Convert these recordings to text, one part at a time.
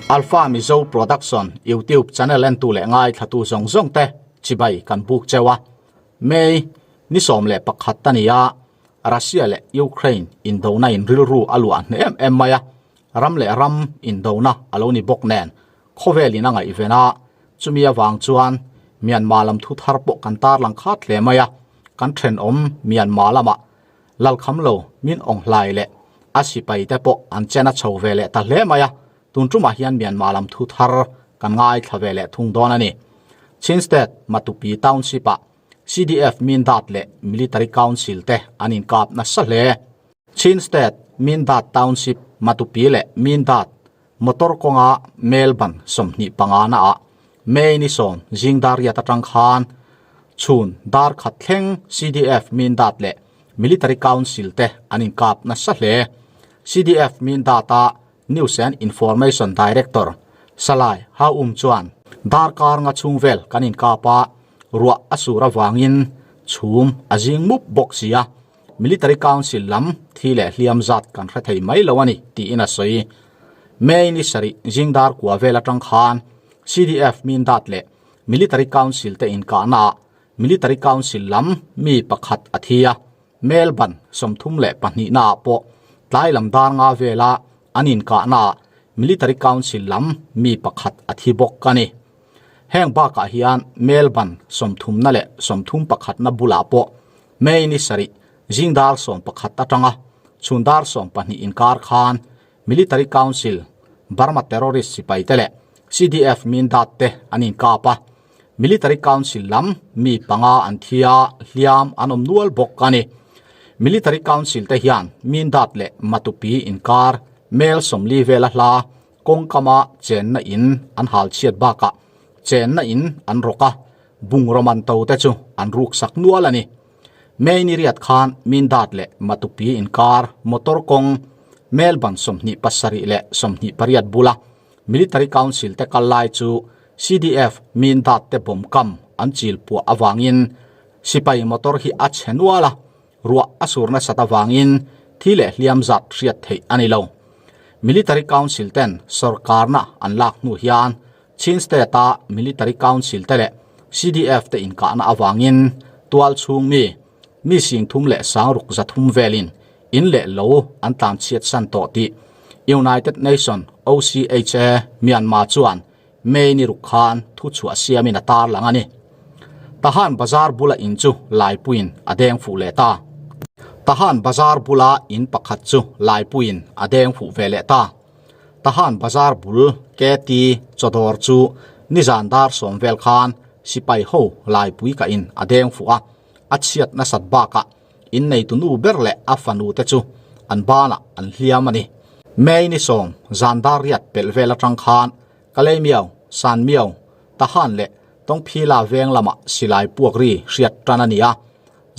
Alpha Mizo Production YouTube channel entu leh ngaithlatu zawng zawng te chibai kan buk cheu a. May ni 11 a ni a, Russia leh Ukraine indona in rilru a luah hneh em em mai a, ram leh ram indona a lo ni bawk nen khawvel in a ngaihven a, chumi avang chuan Myanmar lam thu thar pawh kan tarlang khat hle mai a, kan thenawm Myanmar lamah Lalkham lo min awng hlai leh a sipai te pawh an chen a chho ve leh ta hle mai a, tun tumah hian Myanmar lam thu thar kan ngaithla ve leh thung dawn a ni. Chin State Matupi Township ah CDF Mindat leh Military Council te an inkap nasa hle. Chin State Mindat Township Matupi leh Mindat motor kawnga Melbourne 25 na ah May ni 10 zing dar riat atang khan chhun dar khat thleng CDF Mindat leh Military Council te an inkap nasa hle. CDF Mindat a News and Information Director Salai Haum chuan darkar nga chhung vel kan inkap a, ruah a sur avangin chhum a zing mup bawk si a, Military Council lam thi leh hliam zat kan hre thei mai lo a ni tiin a sawi. May ni sarih zing dar kua vel atang khan CDF Mindat leh Military Council te inkahnaah Military Council lam mi pakhat a thi a, Melbourne 32 naah pawh tlai lam dar nga vela an inkahnaah Military Council lam mi pakhat a thi bawk a ni. Heng bakah hian Melbourne 30 na leh 31 na bulah pawh May ni sarih zing dar 11 atanga chhun dar 12 inkar khan Military Council, Burma terrorist sipai te leh CDF Mindat te an inkap a. Military Council lam mi panga an thi a, hliam an awm nual bawk a ni. Military Council te hian Mindat leh Matupi inkar mel 40 vela hla kawngkama chenna in an hal chhiat bakah chenna in an rawk a, bungraw man to te chu an ruk sak nual a ni. May ni riat khan Mindat leh Matupi inkar motor kawng mel ban 27 leh 28 bula Military Council te kal lai chu CDF Mindat te bawm kam an chil puah awangin sipai motor hi a chhe nual a, ruah a sur nasat awangin thi leh hliam zat hriat theih a ni lo. Military Council ten sorkarna an lak hnu hian Chin State a Military Council te leh CDF te inkahna awangin tual chhung mi mi sing thum leh sang ruk za thum velin in leh lo an tlan chhiat san tawh tih United Nation OCHA Myanmar chuan May ni ruk khan thu chhuah siamin a tar lang a ni. Tahan Bazar bula in chu Laipuiin a deng fuh leh ta. Tahan Bazar bula in pakhat chu Laipuiin a deng fuh ve leh ta. Tahan Bazar bul KT chawdawr chu nizan dar 10 vel khan sipai ho Laipui ka in a deng fuh a, a chhiat nasat bakah in neitu nu ber leh a fanu te chu an banah an hliam a ni. May ni 10 zan dar riat pelh vel atang khan Kalaymyo, Sanmyo, Tahan leh Tawngphila veng lamah silai puak ri hriat tan a ni a,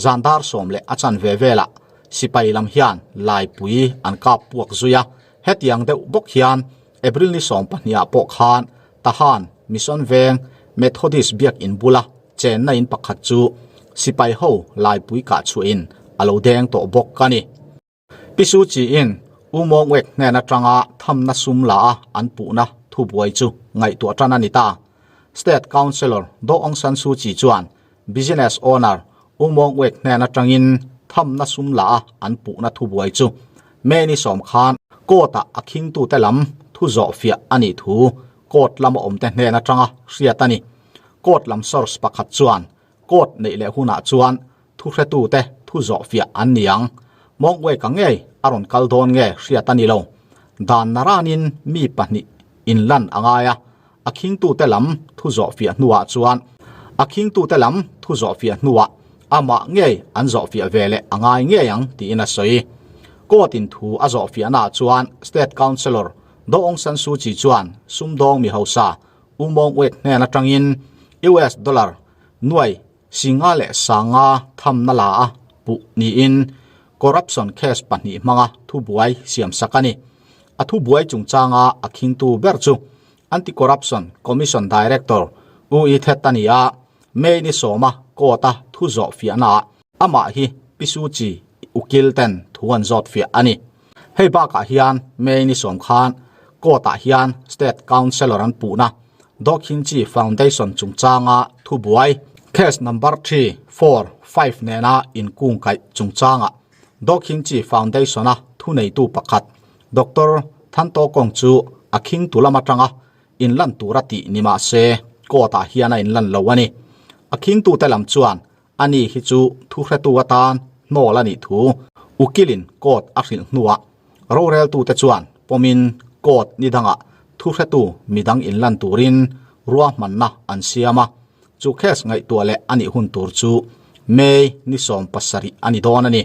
zan dar 10 leh a chanve velah sipai lam hian Laipui an kap puak zui a, hetiang deuh bawk hian April ni 12 ah pawh khan Tahan Mission Veng Methodist biak in bula chenna in pakhat chu sipai ho Laipui kah chhuahin a lo deng tawh bawk a ni. Pi Su Kyi in U Maw Ngwek hnen atanga thamna sum la a an puhna thubuai chu ngaihtuah tan a ni ta. State Councillor Daw Aung San Suu Kyi chuan business owner U Maw Ngwek hnen atangin thamna sum la a an puhna thubuai chu May ni 10 khan court ah a khingtute lam thu zawh fiah a nih thu court lama awmte hnen atanga hriat a ni. Court lam source pakhat chuan court neih leh hunah chuan thu hretute thu zawh fiah an ni ang. Mawngwe ka ngei a rawn kal dawn nge hriat a ni lo. Dan naranin mi pahnih in lan a ngai a, a khingtute lam thu zawh fiah hnuah chuan a khingtute lam thu zawh fiah hnuah amah ngei an zawh fiah ve leh a ngai ngei ang tiin a sawi. Court in thu a zawh fiahnaah chuan State Councillor Daw Aung San Suu Kyi chuan sumdawng mi hausa U Maung Wek hnen atangin US dollar nuai singa leh sanga thamna la a puh niin corruption case pahnih hmanga thubuai siam sak a ni. A thubuai chungchanga a khingtu ber chu Anti-Corruption Commission Director U I Thet a ni a, May ni 10 a court a thu zawh fiahnaah amah hi Pi Suu Kyi ukil ten thu an zawt fiah a ni. Hei bakah hian May ni 10 khan Court-ah hian State Counsellor an puhna Daw Khin Kyi Foundation chungchanga thubuai, Case Number 3, 4, 5 nena inkungkaih chungchangah Daw Khin Kyi Foundation-a thuneitu pakhat Doctor Than Taw Kong chu a khingtu lam atanga inlan tura tih ni mah se court-ah hian a inlan lo a ni. A khingtute lam chuan ani hi chu thuhretu atan hnawl a nih thu ukilin court a hrilh hnuah roreltute chuan pawmin court ni dangah thuhretu midang inlan turin ruahmanna an siam a, chu case ngaihtuah leh a nih hun tur chu May ni 17 a ni dawn a ni.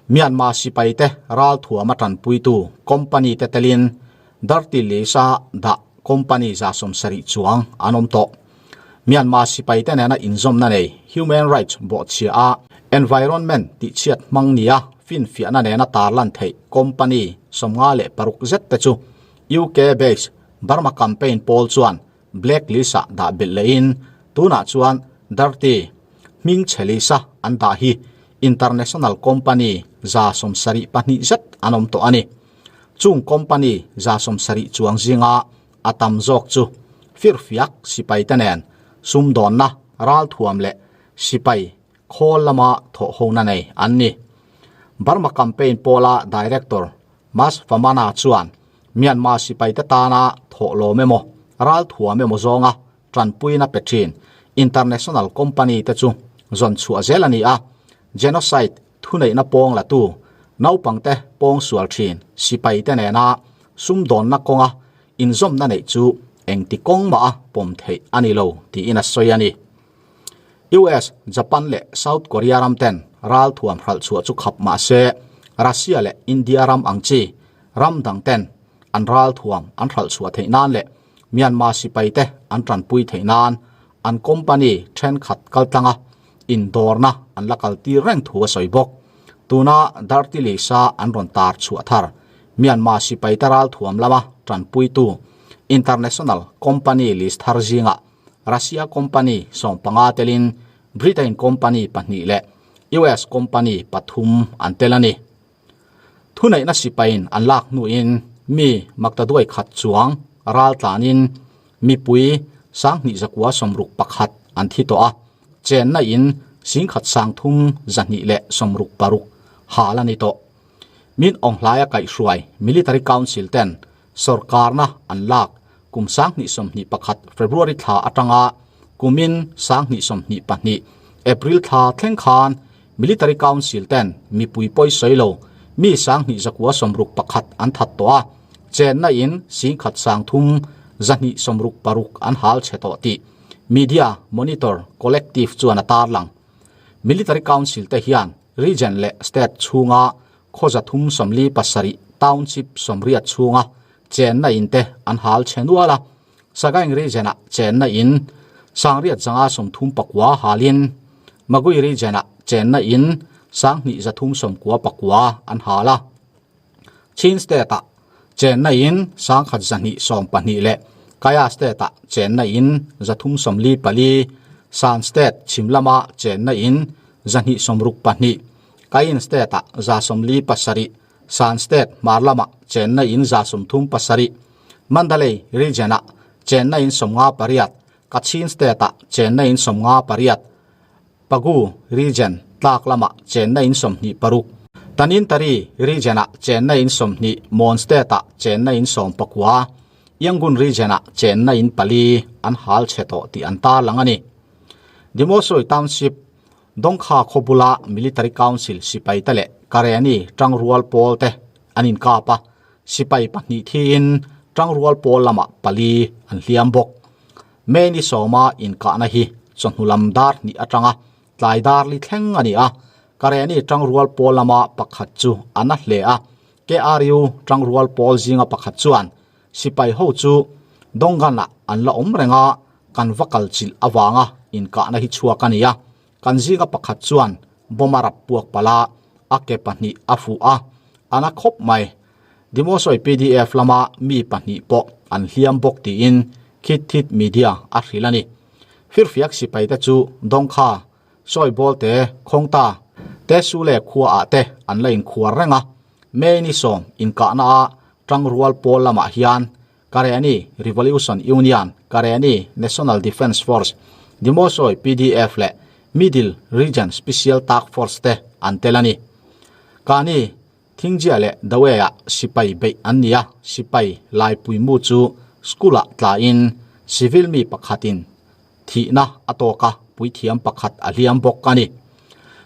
Myanmar sipaite ralthuam a tanpuitu company te telin Dirty List-a dah company 70 chuang an awm tawh. Myanmar sipaite nena inzawmna nei human rights bawhchhia a environment tihchhiat hmang nia finfiahna nena tarlan theih company 56 zet te chu UK based Burma Campaign pawl chuan Black List-ah dah belh lehin tunah chuan Dirty hming chhe list-a an dah hi international company 72 zet an awm tawh a ni. Chung company 70 chuang zinga a tam zawk chu firfiak sipaite nen sumdawnna ralthuam leh sipai khawl lama thawhhona nei an ni. Burma Campaign pawla Director Mas Famana chuan Myanmar sipaite tana thawhlawm emaw, ralthuam emaw zawnga tanpuina pe thin international company te chu zawn chhuah zel a ni a, genocide thuneihna pawng latu naupangte pawng sual thin sipaite nena sumdawnna kawnga inzawmna neih chu engti kawng mah a pawm theih a ni lo tiin a sawi a ni. US, Japan leh South Korea ram ten ralthuam hralh chhuah chu khap mah se Russia leh India ram ang chi ram dang ten an ralthuam an hralh chhuah theih nan leh Myanmar sipaite an tanpui theih nan an company thenkhat kaltlanga indawrna an la kaltir reng thu a sawi bawk. Tuna Dirty Lisa an rawn tar chhuah thar Myanmar sipaite ralthuam lama tanpuitu international company list thar zingah Russia company 15 telin Britain company pahnih leh US company pathum an tel a ni. Thuneihna sipain an lak hnuin mi maktaduai khat chuang ral tlanin mipui 2161 an thi tawh a, chenna in 13,266 hal a ni tawh. Min Aung Hlaia kaihhruai Military Council ten sorkarna an lak kum 2021 February thla atanga kumin 2022 April thla thleng khan Military Council ten mipui pawi sawi lo mi 2161 an that tawh a, chenna in 13,266 an hal chhe tawh tih Media Monitor Collective chuan a tarlang. Military Council te hian region leh state chhunga khaw 347 township 80 chhunga chenna in te an hal chhe nual a, Sagaing region-ah chenna in 939 halin Magui region-ah chenna in 2399 an hal a. Chin state-ah chenna in 1112 leh Kaya state-ah chenna in 344, Shan state chhim lama chenna in 262, Kayin state-ah 147, Shan state hmar lama chenna in 37, Mandalay region-ah chenna in 58, Kachin state-ah chenna in 58, Pagu region tlak lama chenna in 26, Tanintari region-ah chenna in 20, Mon state-ah chenna in 19, Yangon region-ah chenna in pali an hal chhe tawh tih an tarlang a ni. Dimosoi Township Dongkha khawbula Military Council sipaite leh Kareni tangrual pawl te an inkap a, sipai pahnih thiin tangrual pawl lamah pali an hliam bawk. May ni sawma inkahna hi chawhnu lam dar hnih atanga tlai dar li thleng a ni a, Kareni tangrual pawl lama pakhat chu a na hle a, KRU tangrual pawl zinga pakhat chuan sipai ho chu Donggan-ah an la awm reng a, kan va kal chilh avanga inkahna hi chhuak a ni a, kan zinga pakhat chuan bomb a rap puak palh a, a ke pahnih a fuh a, a na khawp mai. Dimosoi PDF lama mi pahnih pawh an hliam bawk tiin Khit Thit Media a hrilh a ni. Firfiak sipaite chu Dongkha, Sawibawl te, Khawngta te Sule khuaah te an la inkhuar reng a, May ni sawm inkahna a. Tangrual pawl lamah hian Karenni Revolution Union, Karenni National Defence Force, Demosoy PDF leh Middle Region Special Task Force te an tel a ni. Kani Thingjia leh Dawei-ah sipai beih an ni a, sipai laipuimu chu school-ah tlain civil mi pakhatin thihna a tawk a, puithiam pakhat a hliam bawk a ni.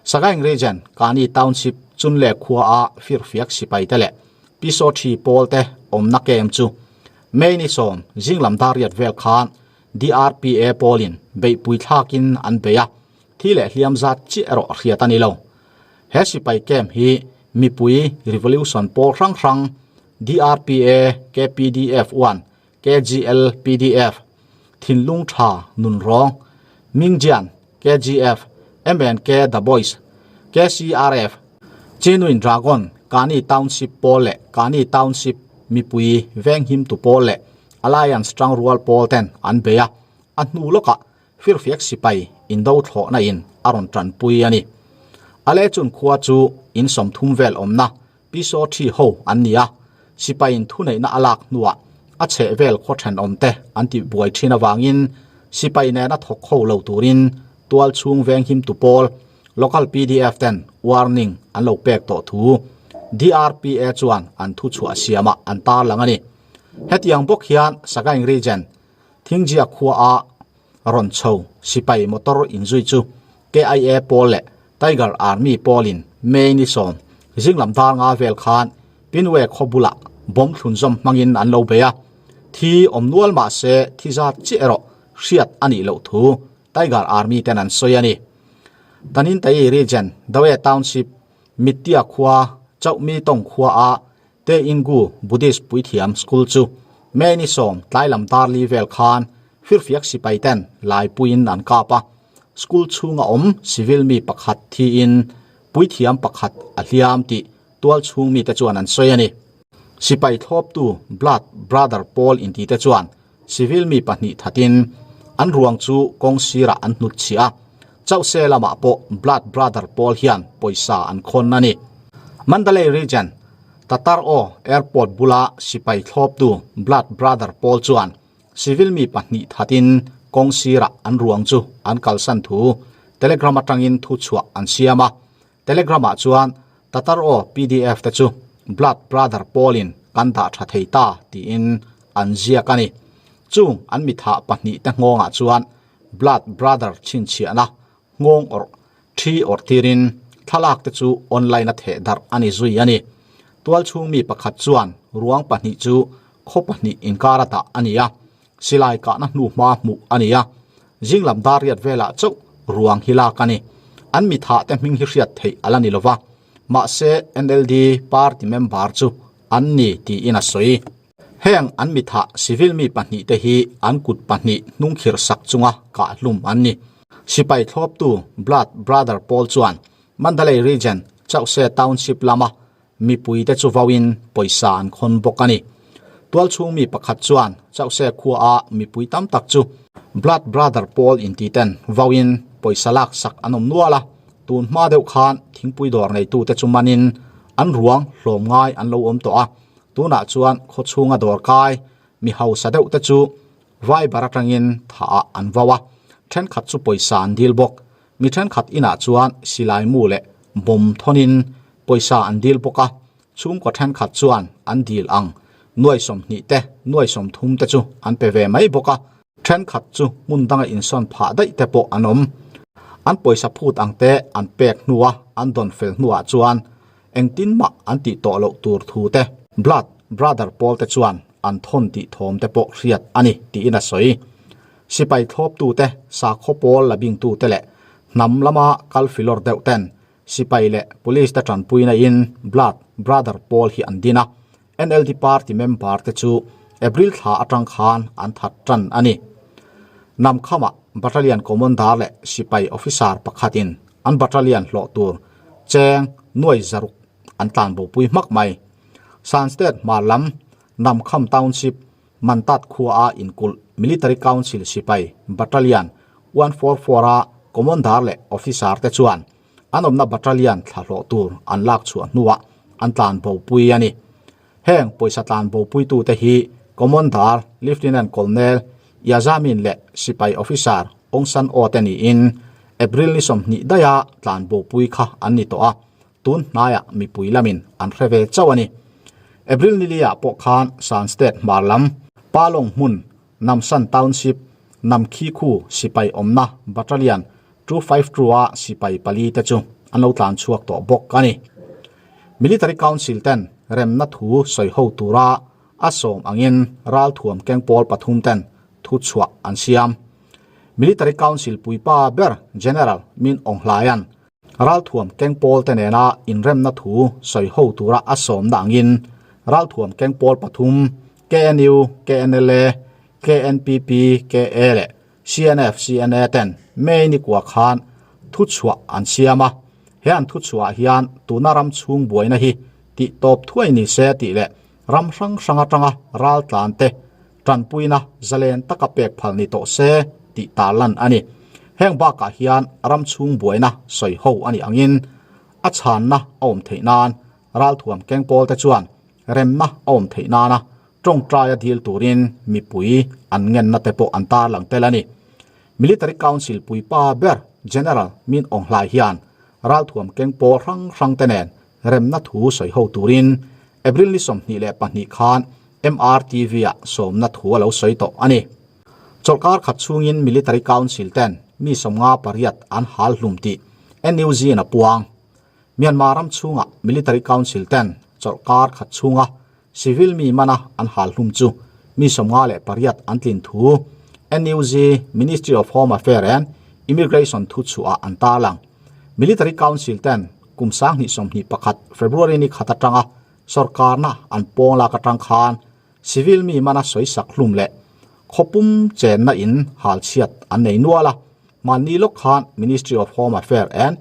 Sagaing Region, Kani Township, Chunle khuaa firfiak sipaite leh Piso thi pawlte awmna kem chu May ni sawm zinglam dariat vel khan DRPA pawlin beihpui thlakin an bei a, thi leh hliam zat chiah erawh hriat a ni lo. He sipai camp hi mipui revolution pawl hrang hrang DRPA, KPDF one, KGL pdf, Thinlung Tha Nunrawng, Mingjian, KGF, MNK The Boys, KCRF, Chinuin Dragon, Kani Township pawl leh Kani Township mipui venghimtu pawl leh Alliance tangrual pawl ten an bei a, a hnu lawkah firfiak sipai indo thlawhna in a rawn tanpui a ni. Ale chun khua chu in 30 vel awmna Piso thi ho an ni a, sipaiin thuneihna a lak hnuah a chheh vel khaw thenawmte an tih buai thin avangin sipai nena thawk ho lo turin tual chhung venghimtu pawl local pdf ten warning an lo pek tawh thu DRPA chuan an thuchhuah siamah an tarlang a ni. Hetiang bawk hian Sagaing Region Thingjia khuaa rawn chho sipai motor inzui chu KIA pawl leh Tiger Army pawlin May ni 10 zinglam dar nga vel khan Pinwe khaw bulah bomb thlunzawm hmangin an lo bei a, thi awm nual mah se thi zat chiah erawh hriat a nih loh thu Tiger Army ten an sawi a ni. Tanintei Region Dawe Township Mittia khua Chauhmi tawng khua a Te Ingu Buddhist puithiam school chu May ni 10 tlailam dar li vel khan firfiak sipai ten laipuiin an kap a, school chhunga awm civil mi pakhat thiin puithiam pakhat a hliam tih tual chhung mite chuan an sawi a ni. Sipai thlawptu Blood Brother pawl intite chuan civil mi pahnih thatin an ruang chu kawng sirah an hnut chhiah a, Chauhse lamah pawh Blood Brother pawl hian pawisa an khawn a ni. Mandalay Region, Tatar Aw Airport bula sipai thlawptu Blood Brother pawl chuan Civil mi pahnih thatin kawng sirah an ruang chu an kalsan thu Telegram atangin thu chhuah an siam a. Telegram-ah chuan Tatar aw pdf te chu Blood Brother pawlin kan dah tha thei ta tiin an ziak a ni. Chung an mi thah pahnih te nghawngah chuan Blood Brother chhinchhiahna nghawng awrh thi awrh tirin thlalak te chu online a theh darh a ni zui a ni. Tual chhung mi pakhat chuan ruang pahnih chu khaw pahnih inkar a dah a ni a, silai kahna hnu hma hmuh a ni a, zinglam dar riat velah chauh ruang hi lak a ni. An mi thah te hming hi hriat theih a la ni lova, mahse NLD party member chu an ni tiin a sawi. Heng an mi thah civil mi pahnih te hi an kut pahnih hnungkhirh sak chunga kah hlum an ni. Sipai thlawptu Blood Brother pawl chuan Mandalay Region Chauhse Township lama mipui te chu vauin pawisa an khawn bawk a ni. Tualchhung mi pakhat chuan Chauhse khuaa mipui tam tak chu Blood Brother pawl inti ten vauin pawisa lak sak an awm nual a, tun hma deuh khan thingpui dawr neitute chu manin an ruang hlawm ngai an lo awm tawh a, tunah chuan khawchhunga dawr kai mi hausa deuh te chu Viber atangin thah ah an vau a, thenkhat chu pawisa an dil bawk. Mi thenkhat inah chuan silai mu leh bawm thawnin pawisa an dil bawk a, chhungkaw thenkhat chuan an dil ang nuai 20 te nuai 30 te chu an pe ve mai bawk a, thenkhat chu hmun danga insawn phah daih te pawh an awm. An pawisa phut ang te an pek hnua an dawn fel hnuah chuan engtin mah an tih tawh loh tur thu te Blood Brother pawl te chuan an thawn tih thawm te pawh hriat a ni tiin a sawi. Sipai thlawptu te, sakhaw pawl la bingtu te leh hnam lama kal filawr deuh ten sipai leh police te tanpuina in Blood Brother pawl hi an din a, NLD party member te chu April thla atang khan an that tan a ni. Namkhamah Battalion Commander leh sipai officer pakhatin an battalion hlawh tur cheng nuai zaruk an tlan bopui hmak mai. Shan State hmar lam Namkham Township Mantat khuaa inkulh Military Council sipai Battalion 144 a Commander leh Officer te chuan an awmna battalion thla hlawh tur an lak chhuah hnuah an tlan bopui a ni. Heng pawisa tlan bopuitute hi Commander Lieutenant Colonel Yazamin leh sipai officer Aung San Oo te niin April ni 20 daiha tlan bopui kha an ni tawh a, tun hnaiah mipui lamin an hre ve chauh a ni. April ni liah pawh khan Shan State hmar lam Palong hmun Namsan Township Namkhi khu sipai awmna Battalion 252 a sipai pali te chu an lo tlan chhuak tawh bawk a ni. Military Council ten remna thu sawi ho tura a sawm angin ralthuam keng pawl pathum ten thu chhuah an siam. Military Council puipa ber General Min Aung Hlaian ralthuam keng pawl te nena inremna thu sawi ho tura a sawmna angin ralthuam keng pawl pathum KNU, KNLA, KNPP, KA leh CNF, CNA ten May ni kua khan thu chhuah an siam a. He an thu chhuah hian tuna ram chhung buaina hi tih tawp thuai ni se tih leh ram hrang hrang atanga ral tlan te tanpuina zalen taka pek phal ni tawh se tih tarlan a ni. Heng bakah hian ram chhung buaina sawi ho a nih angin a chhanna a awm theih nan ralthuam keng pawl te chuan remna a awm theih nana tawngtaia dil turin mipui an ngenna te pawh an tarlang tel a ni. Military Council puipa ber General Min Aung Hlai hian ralthuam keng pawl hrang hrang te nen remna thu sawi ho turin April ni 22 khan MRTV ah sawmna thu a lo sawi tawh a ni. Chawlhkar khat chhungin Military Council ten mi 58 an hal hlum tih NUG in a puang. Myanmar ram chhungah Military Council ten chawlhkar khat chhunga civil mi mana an hal hlum chu mi 58 an tlin thu NUG Ministry of Home Affairs and Immigration thu chhuah an tarlang. Military Council ten kum 2021 February ni khat atanga sarkarna an pawng lak atang khan civil mi mana sawi sak hlum leh khawpum chenna in hal chhiat an nei nual a. Mahni lawk khan Ministry of Home Affairs and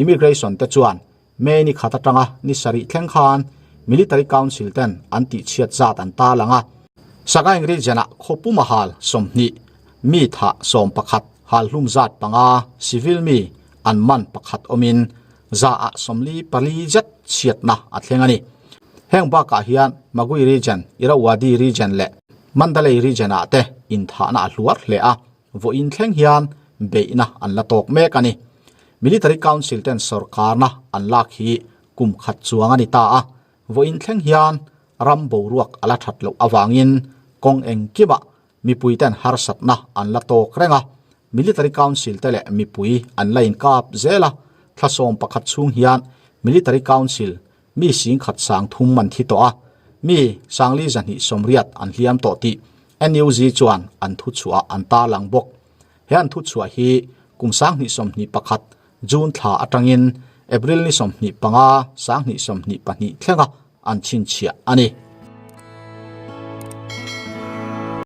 Immigration te chuan May ni khat atanga ni sarih thleng khan Military Council ten an tih chhiat zat an tarlang a. Sagaing region ah khawpum a hal 20, mi tha 11, hal hlum zat panga, civil mi an man pakhat awmin za ah 44 zet chhiatna a thleng a ni. Heng bakah hian Magway region, Irrawaddy region leh Mandalay region ah te inthahna a hluar hle a, vawiin thleng hian beihna an la tawk mek a ni. Military Council ten sarkarna an lak hi kum khat chuang a ni ta a, vawiin thleng hian ram boruak a la that loh awangin kawng engkimah mipui ten harsatna an la tawk reng a, Military Council te leh mipui an la inkap zel a, thla 11 chhung hian Military Council mi sing khat sang thum an thi tawh a, mi sangli zahnih sawmriat an hliam tawh tih NUG chuan an thu chhuah an tarlang bawk. He an thu chhuah hi kum 2021 June thla atangin April ni 25 2022 thlenga an chhinchhiah a ni.